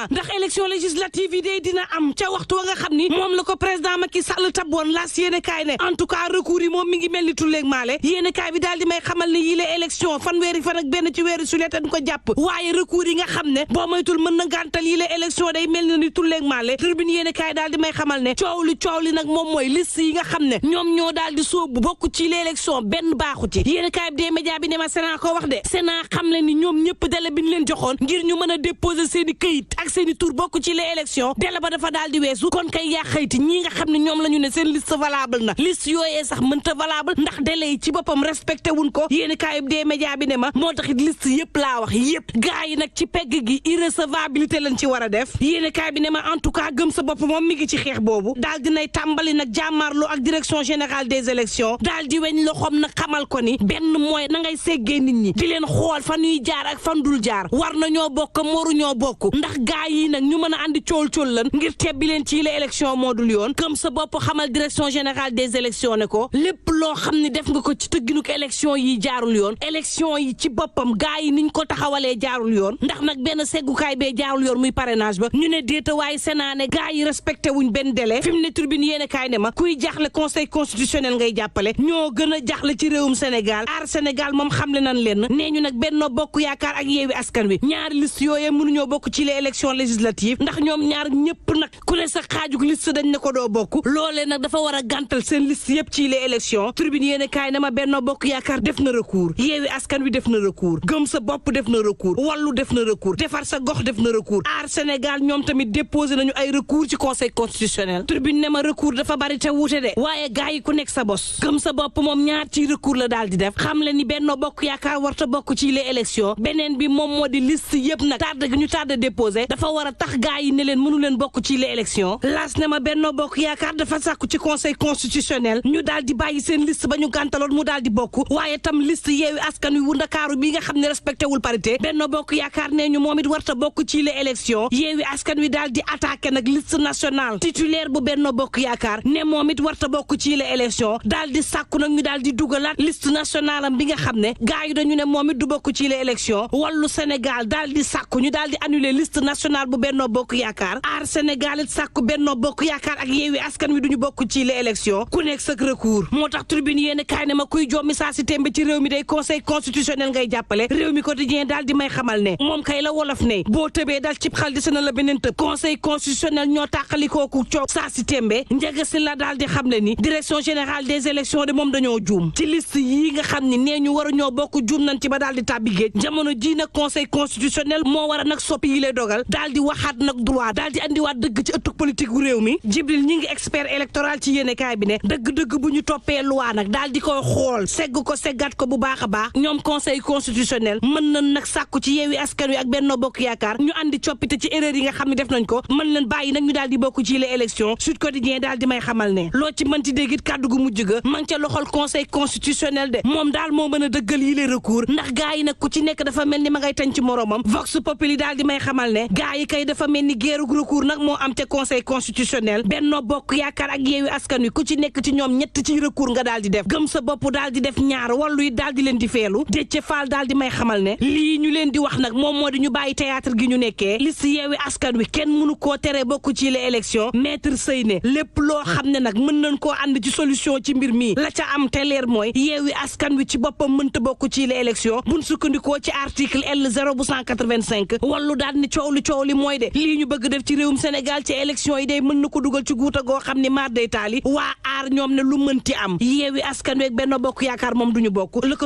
président ndax élection législative yi day dina am ca waxtu wa nga xam ni moom la ko président Macky Sall tabboon las yéene kaay ne en tout cas recours yi moom mi ngi mel ni tulleeg maale yéene kaay bi daal di may xamal ne yile élection fanweeri fan ak benn ci weeru sulet dañ ko jàpp waaye recours yi nga xam ne boo moytul mën na gàntal yile élection day mel ni tulleeg maale tribune yéene kaay daal di may xamal ne coow li nag moom mooy liste yi nga xam ne ñoom ñoo daal di sóobu bokk ci l'élection benn baaxu ci yéen kaay bi des médias bi ne ma Sénat ko wax de Sénat xam le ni ñoom ñëpp délai bi ñu leen joxoon ngir ñu mën a déposer seen i këyit ak seen i tur bokk ci les élections délai ba dafa daal di weesu kon kay yaa xëyti ñii nga xam ne ñoom la ñu ne seen liste valable na liste yooyee sax mënta valable ndax délai yi ci boppam respecté wuñ ko yéen kaay bi des médias bi ne ma moo taxit liste yëpp laa wax yëpp gars yi nag ci pegg gi irrecevabilité lañ ci war a def yéen kaay bi ne ma en tout cas gëm sa bopp moom mi ngi ci xeex boobu daal dinay tàmbali nag jàmmaarloo ak direction générale des élections daal di weñ loxoom nag xamal ko ni benn mooy na ngay seggee nit ñi di leen xool fan ñuy jaar ak fan dul jaar war na ñoo bokk moru ñoo bokk ndax gaa yi nag ñu mën a andi cool lan ngir tebbi leen ci la élection moo dul yoon comme sa bopp xamal direction générale des élections ne ko lépp loo xam ni def nga ko ci tëgginuk élection yi jaarul yoon élection yi ci boppam gaa yi niñ ko taxawalee jaarul yoon ndax nag benn seggukaay bee jaarul yoon muy parrainage ba ñu ne déeta waaye Sénat ne gaa yi respecté wuñ benn délai fi mu ne tribune yéene kaay ne ma kuy jaaxle conseil constitutionnel ngay jàppale ñoo gën a jaaxle ci réewum Sénégal aar Sénégal moom xamle nan leen nee ñu nag Benno Bokk Yaakaar ak Yewwi Askan Wi ñaari liste yooyee mënuñoo bokk ci les élections législatives ndax ñoom ñaar ñëpp nag ku ne sa xaajug liste dañ ne ko doo bokk loolee nag dafa war a gàntal seen liste yëpp ci les élections tribune yéene kaay na ma Benno Bokk Yaakaar def na recours Yewwi Askan Wi def na recours gëm sa bopp def na recours wallu def na recours defar sa gox def na recours aar Sénégal ñoom tamit déposé nañu ay recours ci conseil constitutionnel tribune ne ma recours dafa bari te wuute de waaye gars yi ku nekk sa bos gëm sa bopp moom ñaar ci recours la daal di def xam le ni Benno Bokk Yaakaar warta bokk ci les élections beneen bi moom moo di liste yëpp nag tardé gi ñu tardé déposé dafa war a tax gars yi ne leen mënu leen bokk ci les élections laas ne ma Benno Bokk Yaakaar dafa sàkku ci conseil constitutionnel ñu daal di bàyyi seen liste ba ñu gàntaloon mu daal di bokk waaye tam liste Yewwi Askan Wi wu Ndakaaru bi nga xam ne respecté wul parité Benno Bokk Yaakaar nee ñu moom it warta bokk ci les élections Yewwi Askan Wi daal di attaqué nag liste nationale titulaire bu Benno Bokk Yaakaar ne moom it warta bokk ci les élections daal di sàkku nag ñu daal di dugalaat liste nationale am bi nga xam ne gars yi dañu ne moom it du bokk ci les élections wàllu Sénégal daal di sàkku ñu daal di annuler liste nationale bu Benno Bokk Yaakaar aar Sénégal it sàkku Benno Bokk Yaakaar ak Yewwi Askan Wi duñu bokk ci les élections ku nekk sa recours moo tax tribune yéen kaay ne ma kuy jommi saa si tembe ci réew mi day conseil constitutionnel ngay jàppale réew mi quotidien daal di may xamal ne moom kay la wolof ne boo tëbee dal cib xal di sena la beneen tëb conseil constitutionnel ñoo tàqalikooku coow saa si tembe njëga si la daal di xam le ni direction générale des élections de moom dañoo juum ci liste yii nga xam ni nee ñu war a ñoo bokk juum nañ ci ba daal di tàbbi géej jamono ji nag conseil constitutionnel moo war a nag soppi yi lay dogal daal di waxaat nag droit daal di andiwaat dëgg ci ëttug politique gu réew mi Jibril ñi ngi expert électoral ci yéene kaay bi ne dëgg-dëgg bu ñu toppee loi nag daal di koy xool segg ko seggat ko bu baax a baax ñoom conseil constitutionnel mën nañ nag sàkku ci Yewwi Askan Wi ak Benno Bokk Yaakaar ñu andi coppite ci erreur yi nga xam ne def nañ ko mën leen bàyyi nag ñu daal di bokk ci les élections Sud Quotidien daal di may xamal ne loo ci mën ci dégg it kàddu gu mujj ga man ca loxol conseil constitutionnel de moom daal moo mën a dëggal yi les recours ndax gaa yi nag ku ci nekk dafa mel ni ma ngay tañ ci moromam Vox Populi daal di may xamal ne gaa yi kay dafa mel ni géerug recours nag moo am ca conseil constitutionnel Benno Bokk Yaakaar ak Yewwi Askan Wi ku ci nekk ci ñoom ñett ci recours nga daal di def gëm sa bopp daal di def ñaar wàllu it daal di leen di feelu Déthié Fall daal di may xamal ne lii ñu leen di wax nag moom moo di ñu bàyyi théâtre gi ñu nekkee liste Yewwi Askan Wi kenn mënu koo tere bokk ci les élections maître Seyne lépp loo xam ne nag mën nañ koo ànd ci solution ci mbir mi la ca am te leer mooy Yewwi Askan Wi ci boppam mënta bokk ci les élections buñ sukkandikoo ci article L0 bu 185 wàllu daal ni coow li mooy de lii ñu bëgg def ci réewum Sénégal ci élections yi day mën na ko dugal ci guuta goo xam ni maar day taali waa aar ñoom ne lu mënti am Yewwi Askan Wi ak Benno Bokk Yaakaar moom duñu bokk le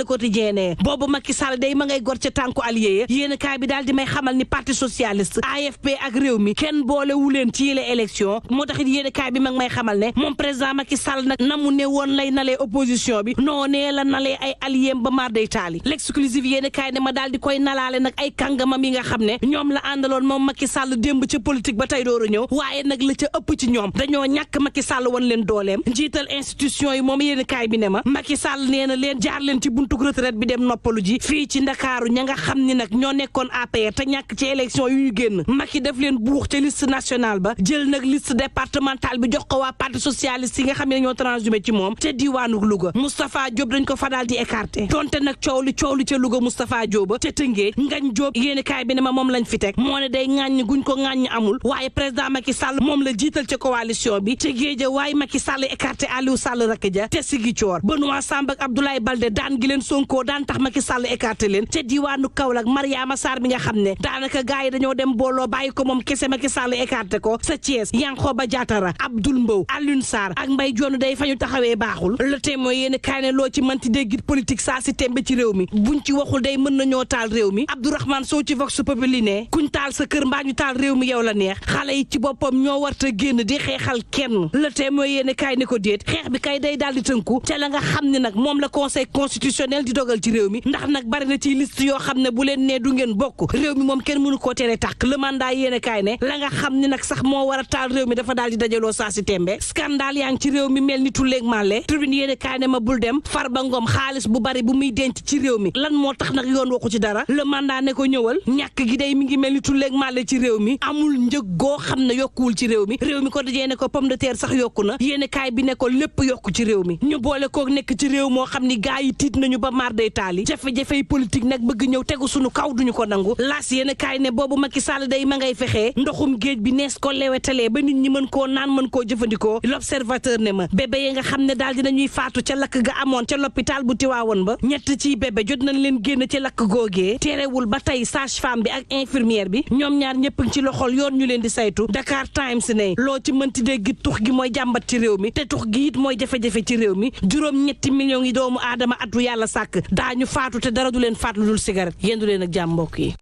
quotidien ne boobu Macky Sall day ma ngay gor ca tànku allié ya yéen kaay bi daal di may xamal ni parti socialiste AFP ak réew mi kenn boole wu leen ci les élections moo tax it yéen kaay bi ma ngi may xamal ne moom président Macky Sall nag na mu ne woon lay nalee opposition bi noonee la nalee ay allié ba maar day taali l'exclusive yéen kaay ne ma daal di koy nalaale nag ay kàngamam yi nga xam ne ñoom la àndaloon moom Macky Sall démb ca politique ba tey door a ñëw waaye nag la ca ëpp ci ñoom dañoo ñàkk Macky Sall wan leen dooleem njiital institution yi moom yéen kaay bi ne ma Macky Sall nee na leen jaar leen ci buntu retraite bi dem noppalu ji fii ci Ndakaaru ña nga xam ni nag ñoo nekkoon APR te ñàkk ci élection yu ñu génn Macky def leen buux ca liste nationale ba jël nag liste départementale bi jox ko waa parti socialiste yi nga xam ne ñoo transhumé ci moom te diwaanu Louga Moustapha Diop dañ ko fa daal di écarté donte nag coow li ca Louga Moustapha Diop ba te Tëngéej Ngagne Diop yéen kaay bi ne ma moom lañ fi teg moo ne day ŋàññ guñ ko ŋàññ amul waaye président Macky Sall moom la jiital ca coalition bi ca géeja waaye Macky Sall écarté Aliou Sall rakk ja te Ziguinchor Benoît Sambou ak Abdoulaye Baldé daan gi leen Sonko daan tax Macky Sall écarté leen ca diwaanu Kaolack Mariama Sarr mi nga xam ne daanaka gars yi dañoo dem booloo bàyyi ko moom kese Macky Sall écarté ko sa Thiès Yankhoba Diattara Abdoul Mbow Alioune Sarr ak Mbaye Dione day fa ñu taxawee baaxul Le Témoin yéen kaay ne loo ci mënti déggit politique saa si tembe ci réew mi buñ ci waxul day mën nañoo taal réew mi Abdourahmane Sow ci Vox Populi ne kuñ taal sa kër mbaa ñu taal réew mi yow la neex xale yi ci boppam ñoo warta génn di xeexal kenn Le Témoin yéen kaay ne ko déet xeex bi kay day daal di tënku ca la nga xam ne nag moom la conseil constitutionnel di dogal ci réew mi ndax nag bari na ci liste yoo xam ne bu leen nee du ngeen bokk réew mi moom kenn mënu koo tere tàkk le mandat yéen kaay ne la nga xam ne nag sax moo war a taal réew mi dafa daal di dajaloo saa si tembe scandale yaa ngi ci réew mi mel ni tulleeg màlle tribune yéen kaay ne ma bul dem Farba Ngom xaalis bu bari bu muy denc ci réew mi lan moo tax nag yoon waxu ci dara le mandat ne ko ñëwal ñàkk gi day mi ngi mel ni tulleeg màlle ci réew mi amul njëg goo xam ne yokkuwul ci réew mi ko dajee ne ko pomme de terre sax yokku na yéen kaay bi ne ko lépp yokku ci réew mi ñu boole koog nekk ci réew moo xam ni gaa yi tiit nañu ba maar day taali jafe-jafey politique nag bëgg ñëw tegu suñu kaw duñu ko nangu laas yéen kaay ne boobu Macky Sall day ma ngay fexee ndoxum géej bi nees ko lewetalee ba nit ñi mën koo naan mën koo jëfandikoo l'observateur ne ma bébé yi nga xam ne daal dinañuy faatu ca lakk ga amoon ca l'hôpital bu Tiwaawoon ba ñett ci bébé jot nañ leen génn ci lakk googee terewul ba tey sage-femme bi ak infirmière bi ñoom ñaar ñëpp ci loxol yoon ñu leen di saytu Dakar Times ne loo ci mënti dégg tux gi mooy jàmbat ci réew mi te tux gi it mooy jafe-jafe ci réew mi juróom-ñetti millions yi doomu aadama atu yàlla sàkk daañu faatu te dara du leen faat lu dul cigarette yéen du leen ak jàmm mbokk yi